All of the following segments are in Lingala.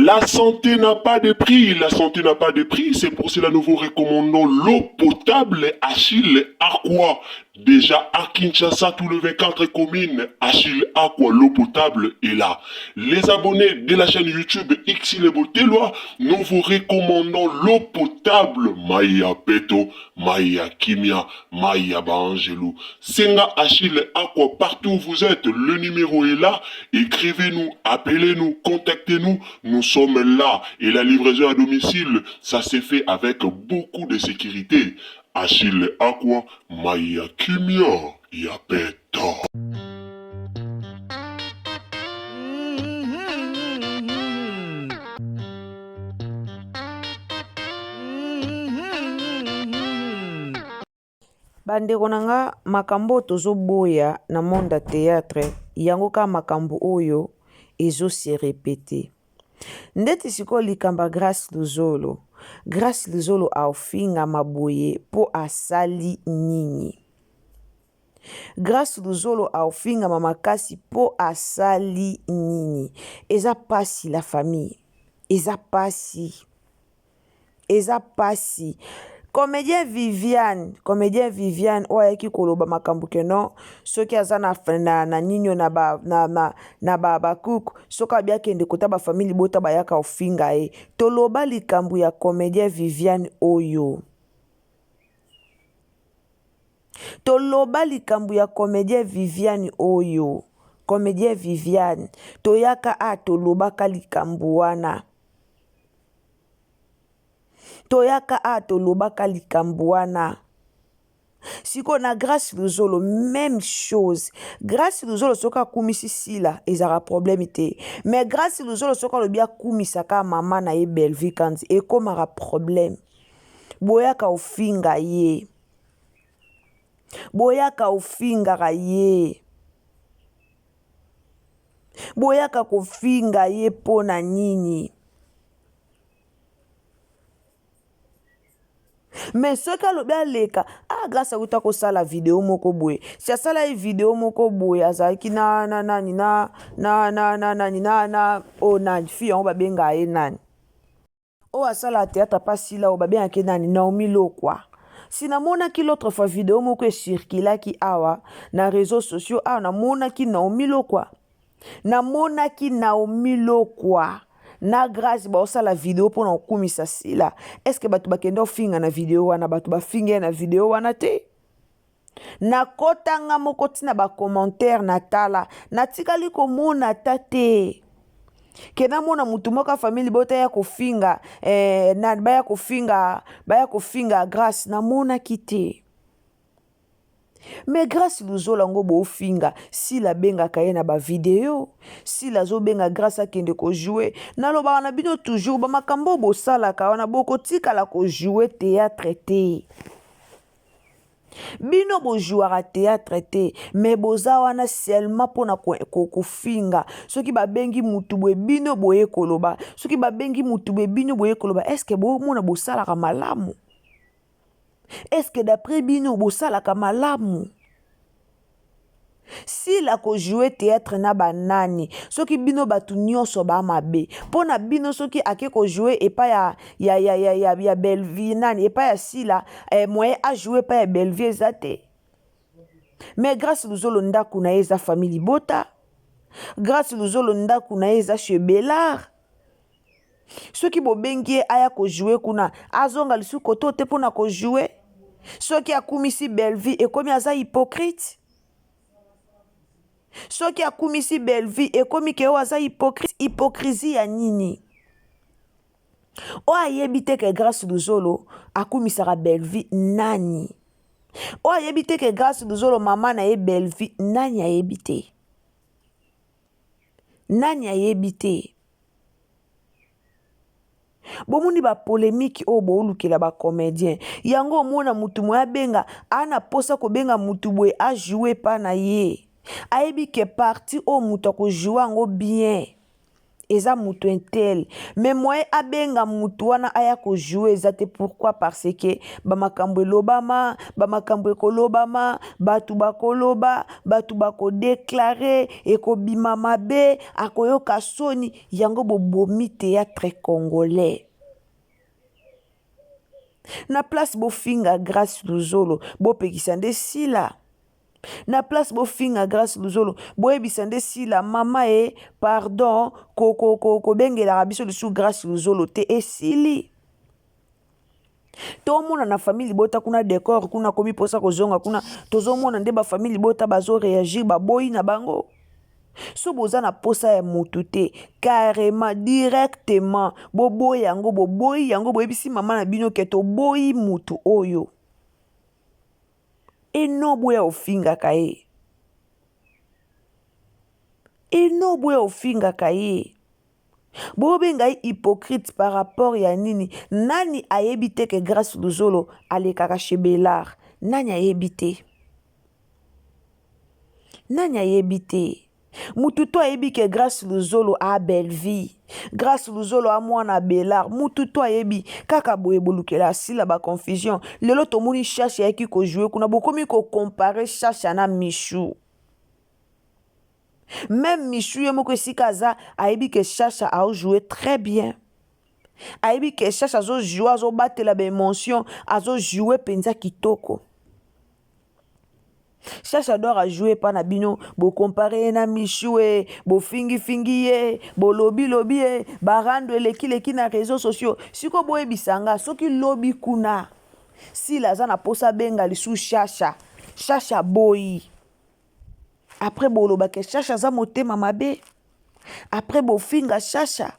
La santé n'a pas de prix, la santé n'a pas de prix, c'est pour cela nous vous recommandons l'eau potable Achille Aqua. Déjà à Kinshasa, tous les 24 communes, Achille Aqua, l'eau potable est là. Les abonnés de la chaîne YouTube Xile Boteloi, nous vous recommandons l'eau potable Maya Peto, Maya Kimia, Maya Baangelou. Senga Achille Aqua, partout où vous êtes, le numéro est là. Écrivez-nous, appelez-nous, contactez-nous. Nous sommes là. Et la livraison à domicile, ça s'est fait avec beaucoup de sécurité. Achille Aqua, Maya Kimia, Yapeta. Bandeko na nga makambo oyo tozoboya na monde ya théâtre yango kaka makambo oyo ezo se répéter ndeti sikoyo likambo ya Grace Luzolo Grace Luzolo afingama boye mpo asali nini Grace Luzolo afingama makasi mpo asali nini eza pasi la famille eza pasi eza pasi comédien Viviane comédien Viviane oyo ayaki koloba makambo ke non soki aza na, na, na nini na ba na, na, na ba bakuku soki abi akende kota bafamille libota bayaka ofinga ye toloba likambo ya comédien Viviane oyo toloba likambo ya comédien Viviane oyo comédien Viviane toyaka a tolobaka likambo wana toyaka a tolobaka likambo wana sikoyo na Grace Luzolo même chose Grace Luzolo soki akumisi Sila ezalaka problème te mais Grace Luzolo soki alobi akumisaka mama na ye Bellevue Kandi ekomaka problème boyaka ofinga ye boyaka ofingaka ye boyaka kofinga ye mpo na nini mais soki alobi aleka ah Grâce awuta kosala video moko boye si asala ye video moko boye azalaki na na nani na na na na nani na na oyo oh, nani fille yango babengaka ye nani oyo asala théâtre pa sila oyo babengaki nani Naomi Lokwa si namonaki l'autre fois video moko ecirculaki awa na réseaux sociaux awa namonaki Naomi Lokwa namonaki Naomi Lokwa na Grâce baosala video mpona kokumisa Sila est-ce bato bakende ofinga na video wana bato bafinga ye na video wana te nakotanga moko ntina bacommentaire natala natikali komona ata te ke namona mutu moko ya famille bota ya kofinga eh, na, baya kofinga baya kofinga Grâce namonaki te mais Grâce Luzolo yango boofinga Sila abengaka ye na bavideo Sila azobenga Grâce akende kojouer nalobaka na bino toujours bamakambo oyo bosalaka wana bokotikala kojouer théâtre te bino bojouaka théâtre te mais boza wana seulement mpona kofinga soki babengi mutu boye bino boye koloba soki babengi mutu boye bino boye koloba est-ce bomona bosalaka malamu est-ce d'après bino bosalaka malamu Sila kojouer théâtre na banani soki bino bato nyonso bamabe mpo na bino soki ake kojouer epai ya, ya, ya, ya, ya, ya Bellevue nani epai ya Sila eh, moyen ajouer epai ya Bellevue eza te mais Grâce Luzolo ndako na ye eza famille libota Grâce Luzolo ndako na ye eza chez Bellar soki bobengi ye aya kojouer kuna azonga lisusu koto te mpona kojouer soki akumisi Bellevue ekomi aza hypocrite soki akumisi Bellevue ekomi ke oyo aza hypocrite hypocrisie ya nini oyo ayebi te ke Grâce Luzolo akumisaka Bellevue nani oyo ayebi te ke Grâce Luzolo mama na ye Bellevue nani ayebi te nani ayebi te bomoni bapolémique oyo boolukela bacomédien yango omona mutu moye abenga ana mposa kobenga mutu boye ajouer epa na ye ayebi ke partie oyo moto akojouer yango bien. Eza mutu un tel mais moyen abenga mutu wana aya ko jouer eza te pourquoi parce que ba makambo elobama ba makambo ekolobama batu bakoloba batu bako declarer ekobima mabe akoyoka soni yango bobomi theatre congolais na place bofinga Grace Luzolo bopekisa nde Sila. Na place bofinga Grace Luzolo, boyebisa nde Sila mama e pardon ko ko ko kobengelaka biso lisusu Grace Luzolo te esili. Tomona na famille libota kuna decor kuna komi posa kozonga kuna tozomona nde ba famille libota bazo reagir baboyi na bango. So boza na posa ya mutu te carrément directement boboyi yango boboyi yango boyebisi mama na bino ke toboyi mutu oyo. Et non boya ofingaka ye. Et non boya ofingaka ye. Bobenga ye hypocrite par rapport ya nini? Nani ayebi te que Grace Luzolo alekaka chez Bellar? Nani ayebi te? Nani ayebi te? Mutu to ayebi ke Grace Luzolo a belle vie. Grace Luzolo a mwana Bellar. Mutu to ayebi kaka boye bolukela asila ba confusion. Lelo tomoni Chacha ayaki ko jouer kuna bokomi ko comparer Chacha na Michou. Même Michou ye moko esika aza ayebi ke Chacha a jouer très bien. Ayebi ke Chacha azo jouer azobatela ba emotion, azo jouer penza kitoko. Chacha d'or a jouer epa na bino bo compare ye na Michou e bofingi fingi ye bolobi lobi ye ba rando eleki leki na réseaux sociaux siko boyebisa nga soki lobi kuna Sila aza na posa abenga lisusu Chacha Chacha boyi après boloba ke Chacha aza motema mabe après bofinga Chacha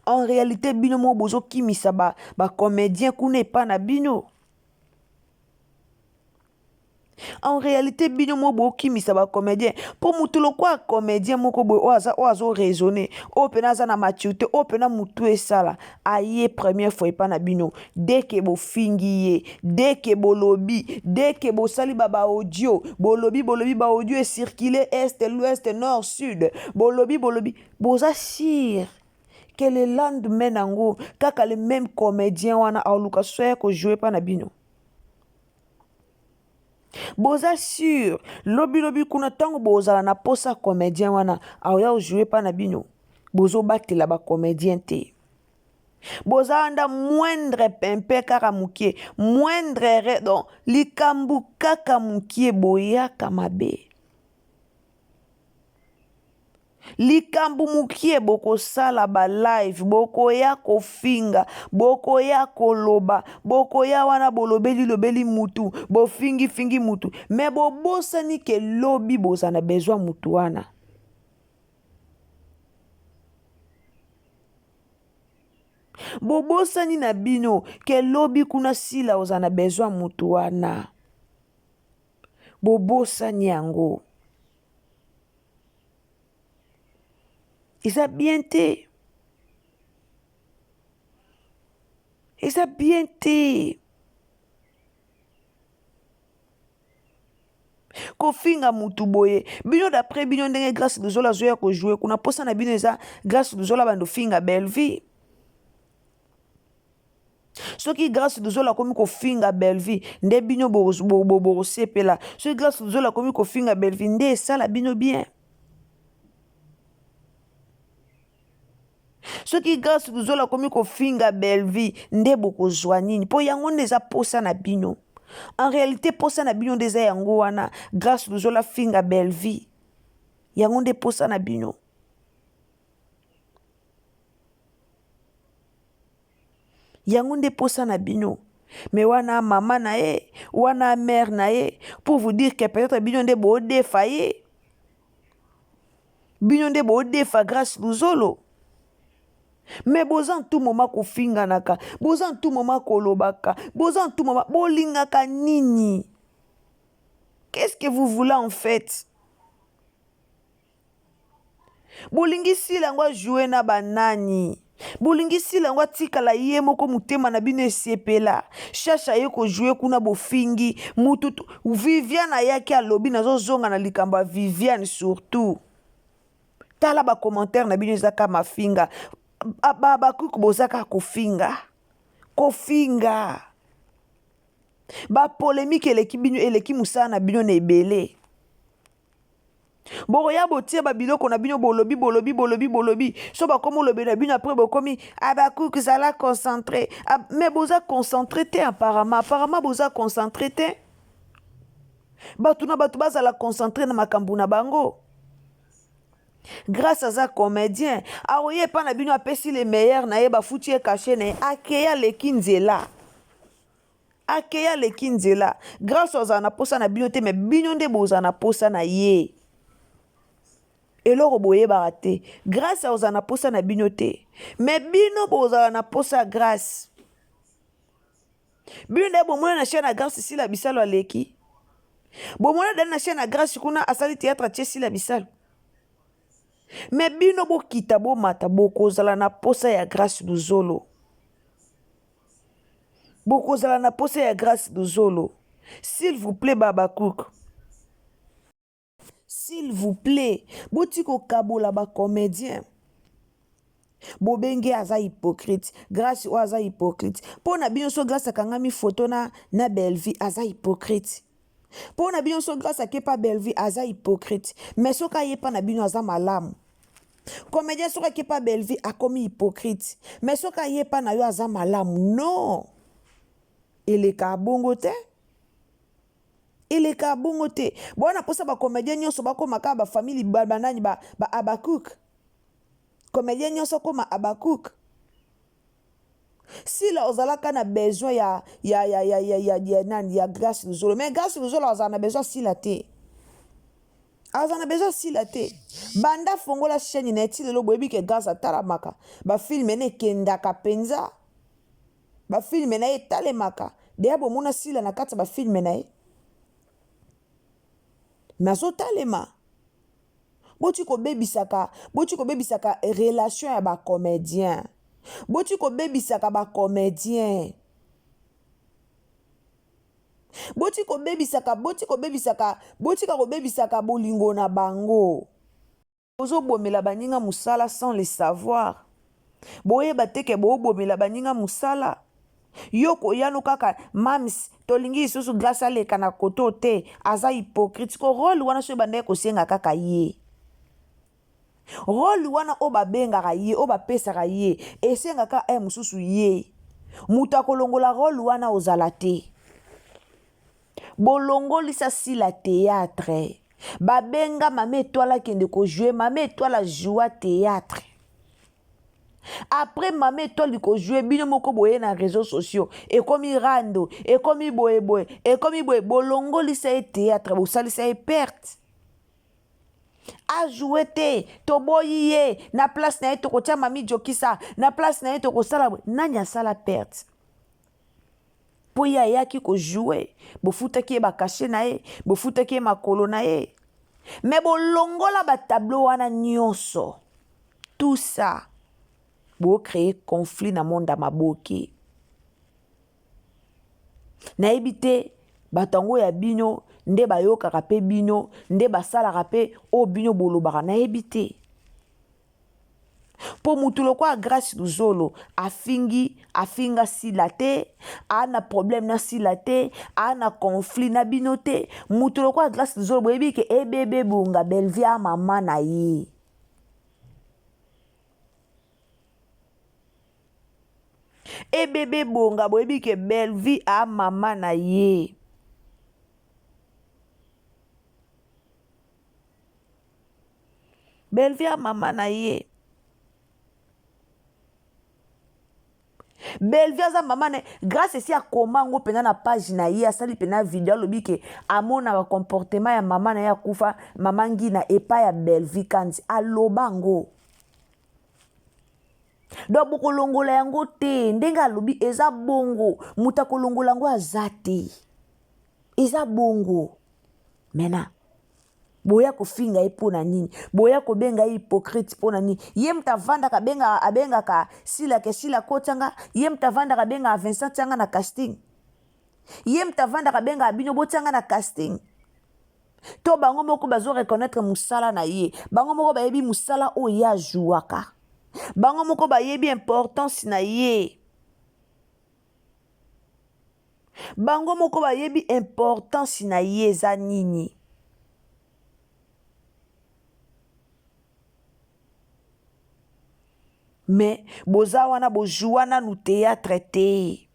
en réalité bino moko bozokimisa ba, ba comédien kuna epa na bino En realite bino moko bokimisa ba comedien po mutu lokola comedien moko boye oyo aza oyo azo raisonner oyo pena aza na maturite oyo pena mutu esala aye première fois epa na bino dès que bofingi ye dès que bolobi dès que bosali ba ba audio bolobi bolobi ba audio e circuler est l'ouest nord sud bolobi bolobi boza sur que le lendemain nango kaka le meme comedien wana aluka soya ko jouer epa na bino. Boza sur lobi lobi kuna tango bozala na posa comedien wana aoya ojoue pa na bino bozobatela ba comedien te boza anda moindre pempe kaka mokie moindre erreur donc likambo kaka mokie boyaka mabe Likambu mukie bokosala ba live bokoya kofinga bokoya koloba bokoya wana bolobeli lobeli mutu bofingi fingi mutu mais bobosani ke lobi boza na besoin mutu wana. Bobosani na bino ke lobi kuna sila oza na besoin mutu wana. Bobosani yango. Eza bien te. Eza bien te. Kofinga mutu boye bino d'après bino ndenge Grace Luzola azoya ko jouer kuna posa na bino eza Grace Luzola bando finga Bellevue. Soki Grace Luzola akomi kofinga Bellevue nde bino bokosepela. Soki Grace Luzola akomi kofinga Bellevue nde esala bino bien. Soki Grace Luzola akomi kofinga Bellevue nde bokozwa nini? Po yango nde eza posa na bino. En réalité posa na bino nde eza yango wana Grace Luzola finga Bellevue. Yango nde posa na bino. Yango nde posa na bino. Mais wana mama na ye, wana mère na ye, pour vous dire que peut-être bino nde bodefa ye. Bino nde bodefa Grace Luzolo. Mais boza en tout moment kofinganaka, boza en tout moment kolobaka, boza en tout moment bolingaka nini? Qu'est-ce que vous voulez en fait? Bolingi sila yango ajoue na banani? Bolingi sila yango atikala ye moko motema na bino esepela? Shasha aye kojoue kuna bofingi mutu Viviane ayaki alobi nazozonga na likambo ya Viviane surtout. Tala ba commentaire na bino eza kaka mafinga. Ba Habacuc boza kaka kofinga. Kofinga. Ba polemique eleki bino eleki mosala na bino na ebele. Bokoya botie ba biloko na bino bolobi bolobi bolobi bolobi so bakomi olobela bino après bokomi Habacuc zala concentré. Mais boza concentré te apparemment, apparemment boza concentré te. Bato na bato bazala concentré na makambo na bango. Grace aza comédien, akoye epa na bino apesi le meilleur na ye, bafuti ye cachet na ye, akei aleki nzela. Akei aleki nzela. Grace azala na posa na bino te, mais bino nde bozala na posa na ye. Eloko boyebaka te. Grace azala na posa na bino te, mais bino bozala na posa ya Grace. Bino nde bomona na chaîne ya Grace Sila Bisalo aleki. Bomona dani na chaîne ya Grace kuna asali théâtre atie Sila Bisalo. Mais bino bokita bomata bokozala na posa ya Grace Luzolo. Bokozala na posa ya Grace Luzolo. S'il vous plaît Habacuc. S'il vous plaît, boti kokabola ba comédien. Bobenge aza hypocrite, Grace oyo aza hypocrite. Mpo na bino so Grace akangami photo na na Bellevue aza hypocrite. Mpo na bino so Grace akepa Bellevue aza hypocrite. Mais soki ayepa na bino aza malamu. Comédien soki akepa Bellevue akomi hypocrite. Mais soki ayepa na yo aza malamu. Non. Eleka bongo te. Eleka bongo te. Bwana posa ba comédien nyonso bakoma kaka ba famille ba banani ba ba Habacuc. Comédien nyonso akoma Habacuc. Sila ozalaka na besoin ya ya ya ya ya ya ya nani ya Grace Luzolo. Mais Grace Luzolo azala na besoin Sila te. Azala na besoin Sila te. Banda fongola chaîne na ye ti lelo boyebi ke Grace atalamaka. Ba film ne ekendaka penza. Ba film na ye etalemaka. Deya bomona Sila na kati ya ba film na ye. Mais azotalema. Boti kobebisaka, boti kobebisaka relation ya ba comédien. Boti kobebisaka ba comédien. Boti kobebisaka, boti kobebisaka, botika kobebisaka bolingo na bango. Bozobomela baninga mosala sans le savoir. Boyeba te ke bobomela baninga mosala. Yo koyano kaka mams tolingi lisusu Grace aleka na koto te aza hypocrite ko role wana soki bandaki kosenga kaka ye role wana oyo babengaka ye oyo bapesaka ye esengaka e mosusu ye moto akolongola role wana ozala te. Bolongolisa Sila theatre. Babenga mama Etoile akende ko jouer, mama Etoile ajoua theatre. Après mama Etoile ko jouer, bino moko boye na réseaux sociaux, ekomi rando, ekomi boye boye, ekomi boye, bolongolisa ye theatre, bosalisa ye perte. Ajoue te, toboyi ye, na place na ye tokotia mami Jokisa, na place na ye tokosala boye. Nani asala perte? Mpo ye ayaki kojoue, bofutaki ye bakashe na ye, bofutaki ye makolo na ye. Me bolongola batableau wana nyonso. Tout ça, bocree conflit na monde ya maboke. Nayebi te bato yango ya bino nde bayokaka mpe bino nde basalaka mpe oyo bino bolobaka, nayebi te. Po mutu lokola Grace Luzolo afingi afinga Sila te, a na problème na Sila te, a na conflit na bino te. Mutu lokola Grace Luzolo boyebi ke ebebe bonga Bellevue a mama na ye. Ebebe bonga boyebi ke Bellevue a mama na ye. Bellevue ya mama na ye. Bellevue aza mama na ye. Grace esi akoma yango mpenza na page na ye, asali mpenza video alobi ke amonaka comportement ya mama na ye akufa, mama Ngina epai ya Bellevue Kanzi aloba yango. Donc bokolongola yango te, ndenge alobi eza bongo, moto akolongola yango aza te, eza bongo. Maintenant boya kofinga ye mpo na nini? Boya kobenga ye hypocrite mpo na nini? Ye moto avandaka abengaka, abengaka Sila ke Sila kotianga, ye moto avandaka abengaka Vincent tianga na casting, ye moto avandaka abengaka bino botianga na casting. To bango moko bazo reconnaître mosala na ye. Bango moko bayebi mosala oyo ye ajouaka. Bango moko bayebi importance na ye. Bango moko bayebi importance na ye eza nini. Mais boza wana bojoua nanu theatre te.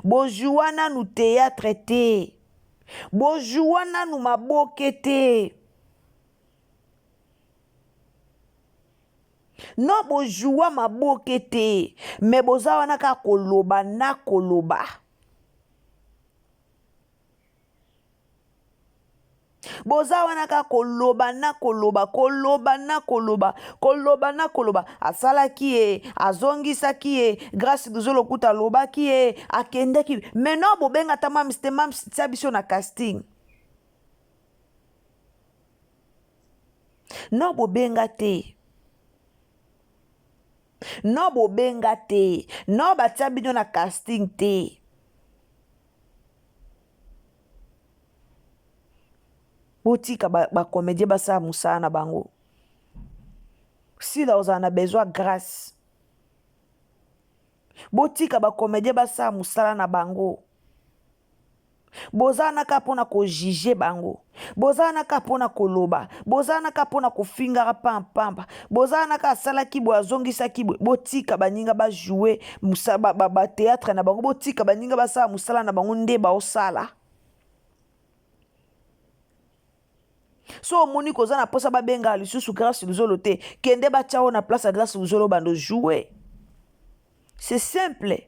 Bojoua nanu theatre te. Bojoua nanu maboke te. Non bojoua maboke te. Mais boza wana kaka koloba na koloba. Boza wana kaka koloba na koloba, koloba na koloba, koloba na koloba. Asalaki ye, azongisaki ye, Grace Luzolo kuta alobaki ye, akendaki. Mais non, bobenga ata Mams te, Mams tia biso na casting. Non, bobenga te. Non, bobenga te. Non, batia bino na casting te. Botika ba, ba comédien basala mosala na bango. Sila ozala na besoin grâce. Botika ba comédien basala mosala na bango. Boza wana kaka mpona kojuge bango, boza wana kaka mpona koloba, boza wana kaka mpona kofingaka pampamba, boza wana kaka asalaki boye azongisaki boye. Botika baninga bajoue batheatre ba, ba na bango, botika baninga basala mosala na bango nde baosala. So omoni koza na mposa babengaka lisusu Grace Luzolo te, kende batya yo na place ya Grace Luzolo bando joue. C'est simple.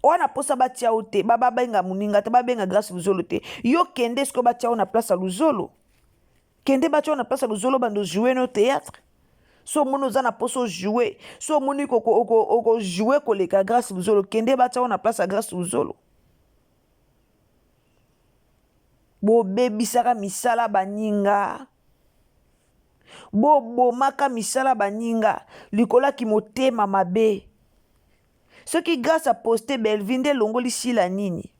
Wana mposa batia yo te, babenga moninga te, babenga Grace Luzolo te. Yo kende sikoyo batia yo na place ya Luzolo. Kende batia yo na place ya Luzolo bando joue no théâtre. So omoni oza na mposa ojoue, so omoni okojoue koleka Grace Luzolo, kende batia yo na place ya Grace Luzolo. Bobebisaka misala baninga. Bobomaka misala baninga likolo ya kimotema mabe. Soki Grace aposte Bellevue nde elongoli Sila nini?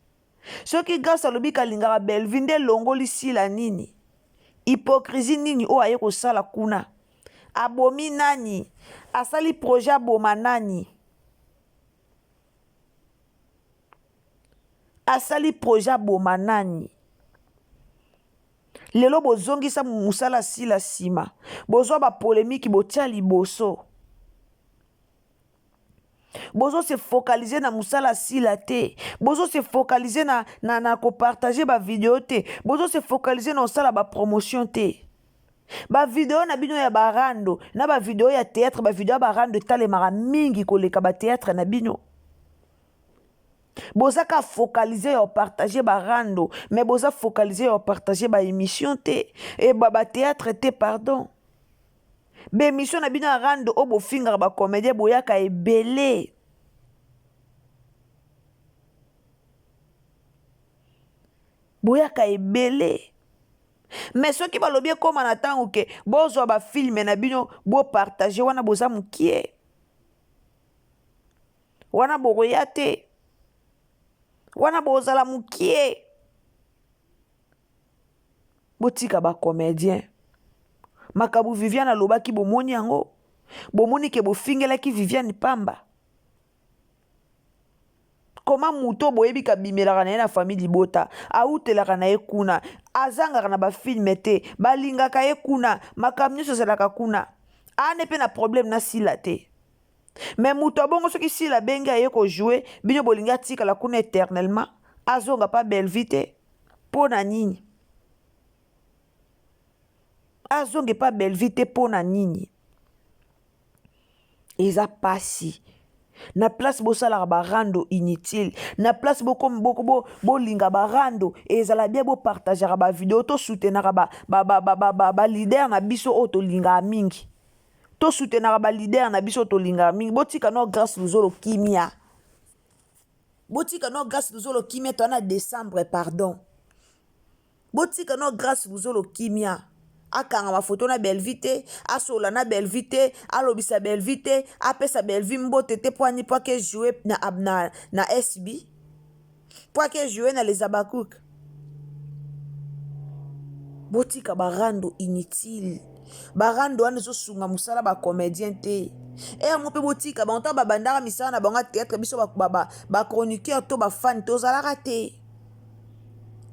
Soki Grace alobi kalingaka Bellevue nde elongoli Sila nini? Hypocrisie nini oyo aye kosala kuna? Abomi nani? Asali projet aboma nani? Asali projet aboma nani? Lelo bozongisa mosala Sila nsima, bozwa ba polemique botia liboso. Bozo se focaliser na mosala Sila te, bozo se focaliser na, na, na kopartage ba video te, bozo se focaliser na kosala ba promotion te. Ba video na bino ya barando na ba video ya théâtre, ba video ya barando etalemaka mingi koleka ba théâtre na bino. Boza ka focaliser ya partager ba rando, mais boza focaliser ya partager ba émission te et ba ba théâtre te pardon. Ba émission na bino ya rando oyo bofingaka ba comédien boyaka ebele. Boyaka ebele. Mais soki balobi ekoma na ntango ke bozwa ba filme na bino bo partager wana boza mukie. Wana bokoya te. Wana bozala mukie. Botika ba comédien. Makambo Viviane alobaki bomoni yango. Bomoni ke bofingelaki Viviane pamba. Koma moto boyebi kabimelaka na ye na famille libota, awutelaka na ye kuna, azangaka na ba filme te, balingaka ye kuna, makambo nyonso ezalaka kuna. Ane pe na problème na Sila te. Mais moto ya bongo soki Sila abengi aye ko jouer, bino bolingi atikala kuna eternellement, azonga pa Bellevue te? Mpo na nini? Azonga epa Bellevue te mpo na nini? Eza pasi. Na place bosalaka ba rando inutile, na place bolinga bo, bo, bo ba rando, ezala bien bopartageaka ba video, tosoutenaka ba, ba, ba, ba, ba, ba, ba leader na biso oyo tolingaka mingi. Tosoutenaka ba leader na biso tolingaka mingi. Botika no Grace Luzolo kimia. Botika no Grace Luzolo kimia toa na décembre pardon. Botika no Grace Luzolo kimia. Akanga ba photo na Bellevue te, asola na Bellevue te, alobisa Bellevue te, apesa Bellevue mbote te po ani po ake jouer na, na, na SB. Mpo ake joue na les Habacuc. Botika ba rando inutile. Ba rando wana ezosunga mosala ba comédien te. E yango mpe botika bango ntango babandaka misala na bango ya théâtre biso ba, ba, ba, ba chroniqueur to ba fan tozalaka te.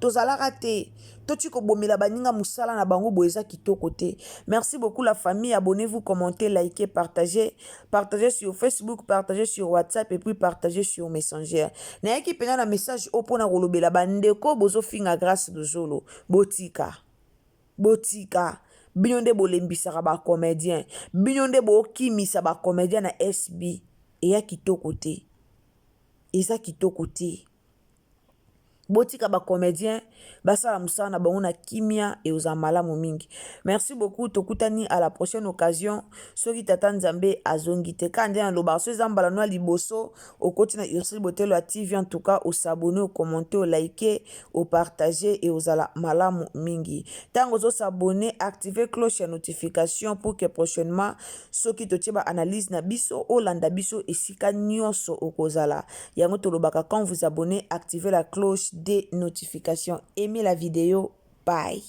Tozalaka te. Toti kobomela baninga mosala na bango boye eza kitoko te. Merci beaucoup la famille. Abonnez-vous, commentez, likez, partagez. Partagez sur Facebook, partagez sur WhatsApp et puis partagez sur Messenger. Nayaki mpenza na message oyo mpona kolobela bandeko bozofinga Grace Luzolo. Botika. Botika. Bino nde bolembisaka ba comédien. Bino nde bokimisa ba comédien na SB. Eya kitoko te. Eza kitoko te. Botika ba comedien basala mosala na bango na kimia ekozala malamu mingi. Merci beaucoup tokutani à la prochaine occasion soki tata Nzambe azongi te. Kaka nde nalobaka soki eza mbala no ya liboso okoti na Ursule Botelo ya TV en tout cas osabonne, ocommente, olike, opartage ekozala malamu mingi. Ntango ozo s'abonner, activer cloche ya notification pour que prochainement soki totie ba analyse na biso olanda biso esika nyonso okozala. Yango tolobaka quand vous abonnez, activez la cloche des notifications. Aimez la vidéo. Bye.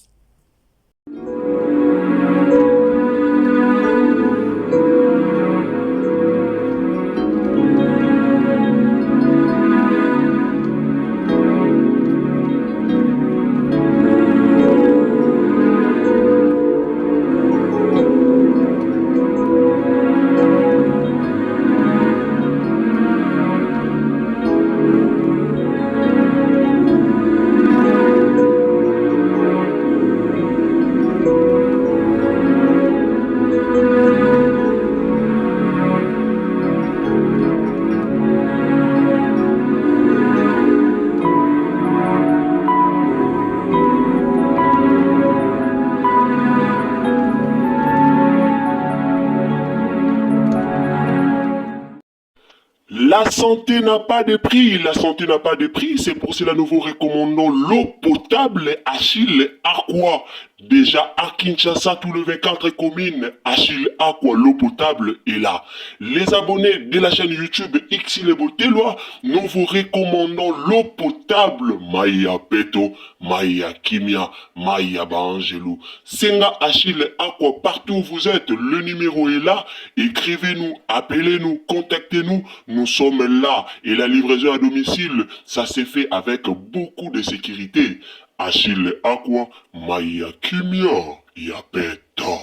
La santé n'a pas de prix, la santé n'a pas de prix, c'est pour cela nous vous recommandons l'eau potable Achille Aqua. Déjà à Kinshasa, tout le 24 communes, Achille Aqua, l'eau potable est là. Les abonnés de la chaîne YouTube Xile Botelwa, nous vous recommandons l'eau potable Maya Peto, Maya Kimia, Maya Baangelou. Senga Achille Aqua, partout où vous êtes, le numéro est là. Écrivez-nous, appelez-nous, contactez-nous. Nous sommes là. Et la livraison à domicile, ça s'est fait avec beaucoup de sécurité. Achille Aqua, Maya Kimia, Yapeto.